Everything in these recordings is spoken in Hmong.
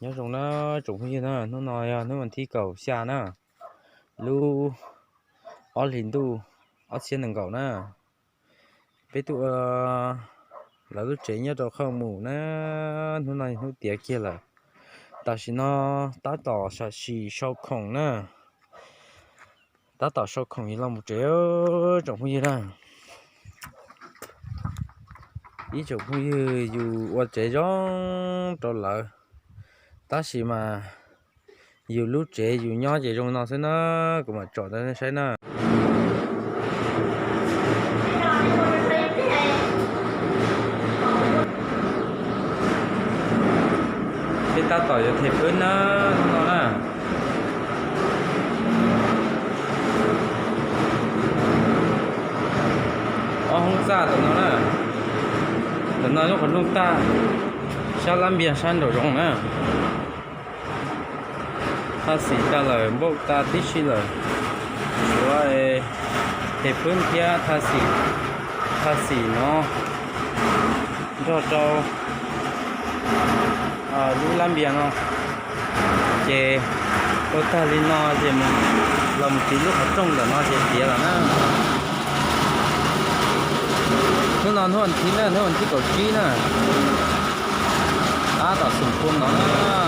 Nyob zoo na tsoom phooj ywg na, hnub no yog hnub vas thib kaum xya na, lub ob hlis ntuj ob txhiab nees nkaum na. Peb tuaj ua lawv lub tsev nyob rau Qhaj Mus na, hnub no hnub tiav kiag lawm. Tam sim no tab tom sam sim sau khoom na, tab tom sau khoom yuav los mus tsev tsoom phooj ywg na. Ib tsoom phooj ywg yus ua tsev zoo rau lawv, tab sis mas yus lub tsev yus nyob ces zoo no xwb na, kuv mam tsom rau nej saib na. Peb tab tom yuav them phwb na, hnub no na. Ob hoob txaj tom no na, tom no lub qhov rooj tag, sab lab npias sab nraum zoov na. Thaj xim tag lawm, npauj tag tib si lawm, suav them phwb thiab thaj xim, thaj xim no nrog rau lub lab npias no. Ces ua tag li no ces los mus tiv lub qhov rooj ntawm no ces tiav lawm na. Hnub no hnub vas thib na, hnub vas thib kaum tsib na. Tab tom xum pua no na.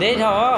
Deb dhau.